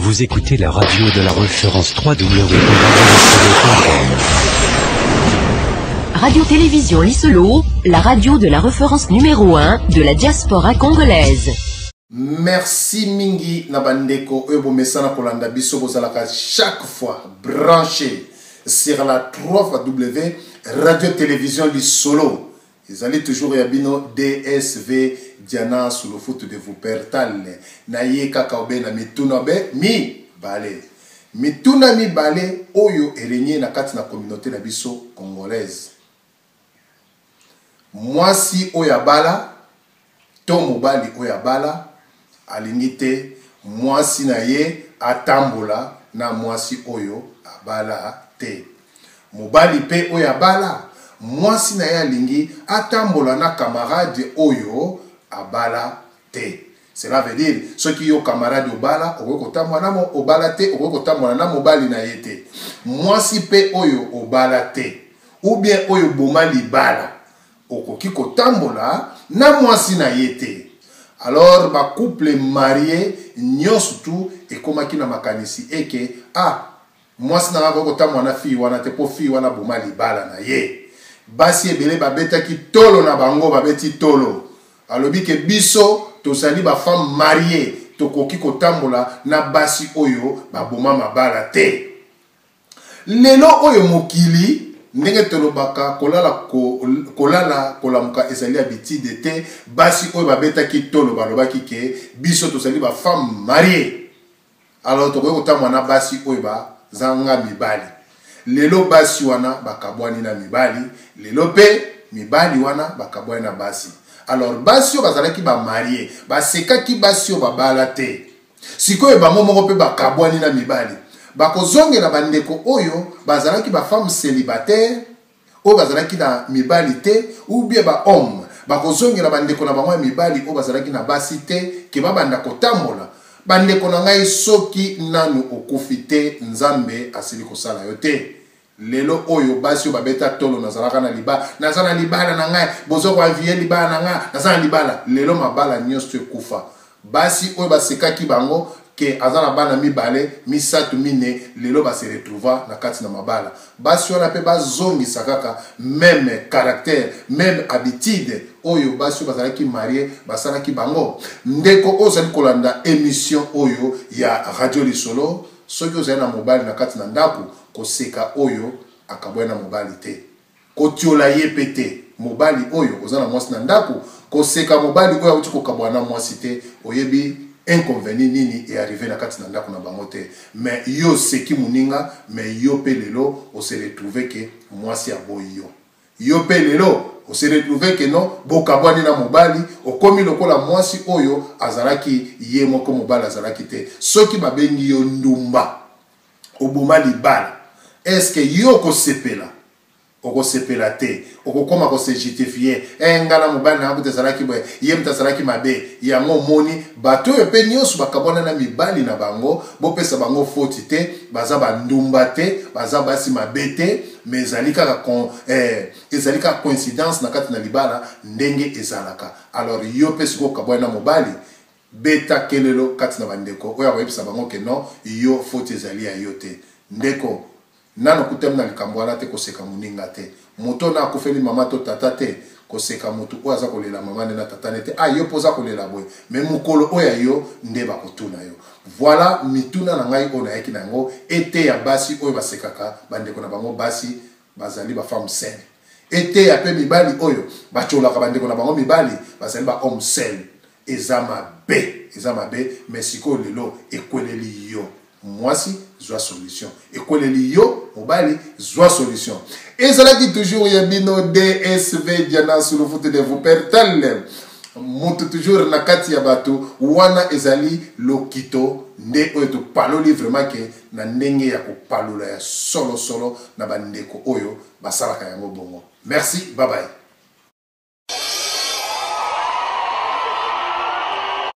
Vous écoutez la radio de la référence 3W.com. Radio-Télévision Lisolo, la radio de la référence numéro 1 de la diaspora congolaise. Merci mingi na bandeko oyo bomesana kolanda biso bozalaka chaque fois branché sur la 3 fois W radio télévision lisolo ezali toujours ya bino DSV Diana Sulufutu de Wuppertal na ye kaka obe na mituna be mibale mituna mibale oyo erenye na kati na communauté na biso congolaise Mwasi oyo abala to mobali oyo abala alingi te mwasi na ye atambola na mwasi oyo abala te. Mobali mpe oyo abala, mwasi na ye alingi atambola na camarade oyo abala te. Cela veut dire soki yo camarade obala okoki kotambola na obala te, okoki kotambola na mobali na ye te. Mwasi mpe oyo obala te ou bien oyo boma libala okoki kotambola na mwasi na ye te. Alors ba couple marie nyonso tu ekomaki na makanisi eke ah Mwasi na nga akoki kotambola na fille wana te po fille wana aboma libala na ye. Basi ebele babetaki tolo na bango, babeti tolo. Alobi ke biso tozali ba femmes mariees, tokoki kotambola na basi oyo baboma mabala te. Lelo oyo mokili ndenge tolobaka kolala ko, kolala kolamuka ezali habitude te. Basi oyo babetaki tolo balobaki ke biso tozali ba femmes mariees. Alors tokoki kotambola na basi oyo bazanga mibali. Lelo basi wana bakabwani na mibali, lelo pe mibali wana bakabwani na basi. Alors basi oyo bazalaki ba marie basekaki basi oyo babala te. Sikoyo bango moko pe bakabwani na mibali, bakozongela bandeko oyo bazalaki ba femmes celibataires oyo bazalaki na mibali te ou bien ba homme bakozongela bandeko na bango ya mibali oyo bazalaki na basi te ke babanda kotambola. Bandeko na ngai, soki nanu okufi te, Nzambe asili kosala yo te. Lelo oyo basi oyo babeta tolo nazalaka na libala, naza na libala na ngai, bozo ko envier libala na ngai, naza na libala. Lelo mabala nyonso ekufa. Basi oyo basekaki bango que aza na bana mibale, misatu, mine, lelo ba se retrouva na kati na mabala. Basi wana pe bazongisa kaka meme caractère, meme habitude oyo basi oyo bazalaki marie basalaki bango. Ndeko oyo ozali kolanda emission oyo ya Radio Lisolo, soki ozali na mobali na kati na ndaku, koseka oyo akabwani na mobali te. Kotiola ye pe te. Mobali oyo oza na mwasi na ndaku, koseka mobali oyo awuti kokabwana na mwasi te, oyebi inconvenit nini e arriver na kati na ndaku na bango te. Mais yo oseki muninga, mais yo pe lelo o se retrouver que mwasi aboyi yo. Yo pe lelo o se retrouver que non bokabwani na mobali, okomi lokola mwasi oyo azalaki ye moko mobali azalaki te. Soki babengi yo ndumba, oboma libala est ce que yo okosepela? Okosepela te, okokoma ko se justifier eh nga na mobali na nga kutu ezalaki boye, ye moto azalaki mabe. Yango omoni bato oyo pe nionso bakabwana na mibali na bango, bopesa bango foti te, baza ba ndumba te, baza basi mabe te, mais ezali kaka con eh, ezali kaka coincidence na kati na libala ndenge ezalaka. Alors yo pe sikoyo okabwani na mobali, Beta kelelo kati na ba ndeko oyo akoyebisa bango que non yo foti ezali ya yo te. Ndeko, nanu okutami na likambo wana te koseka moninga te. Moto oyo na akufeli mama to tata te, koseka moto oyo aza kolela mama ne na tata ne te. Ah yo pe oza kolela boye mais mokolo oyo ya yo nde bakotuna yo. Voilà mituna na ngai oyo nayaki na yango eteya basi oyo basekaka ba ndeko na bango basi bazali ba femmes seules. Eteya pe mibali oyo batsholaka ba ndeko na bango mibali bazali ba hommes seuls. Eza mabe eza mabe mais sikoyo lelo ekweleli yo muasi zua solution ekweleli yo mobali zua solution ezalaki toujours ya bino DSV Diana Sulufutu de Wuppertal mutu toujours na kati ya bato wana ezali lokito nde oyo topaloli vraiment ke na ndenge ya kopalola ya solo solo na bandeko oyo basalaka yango bongo merci bye bye.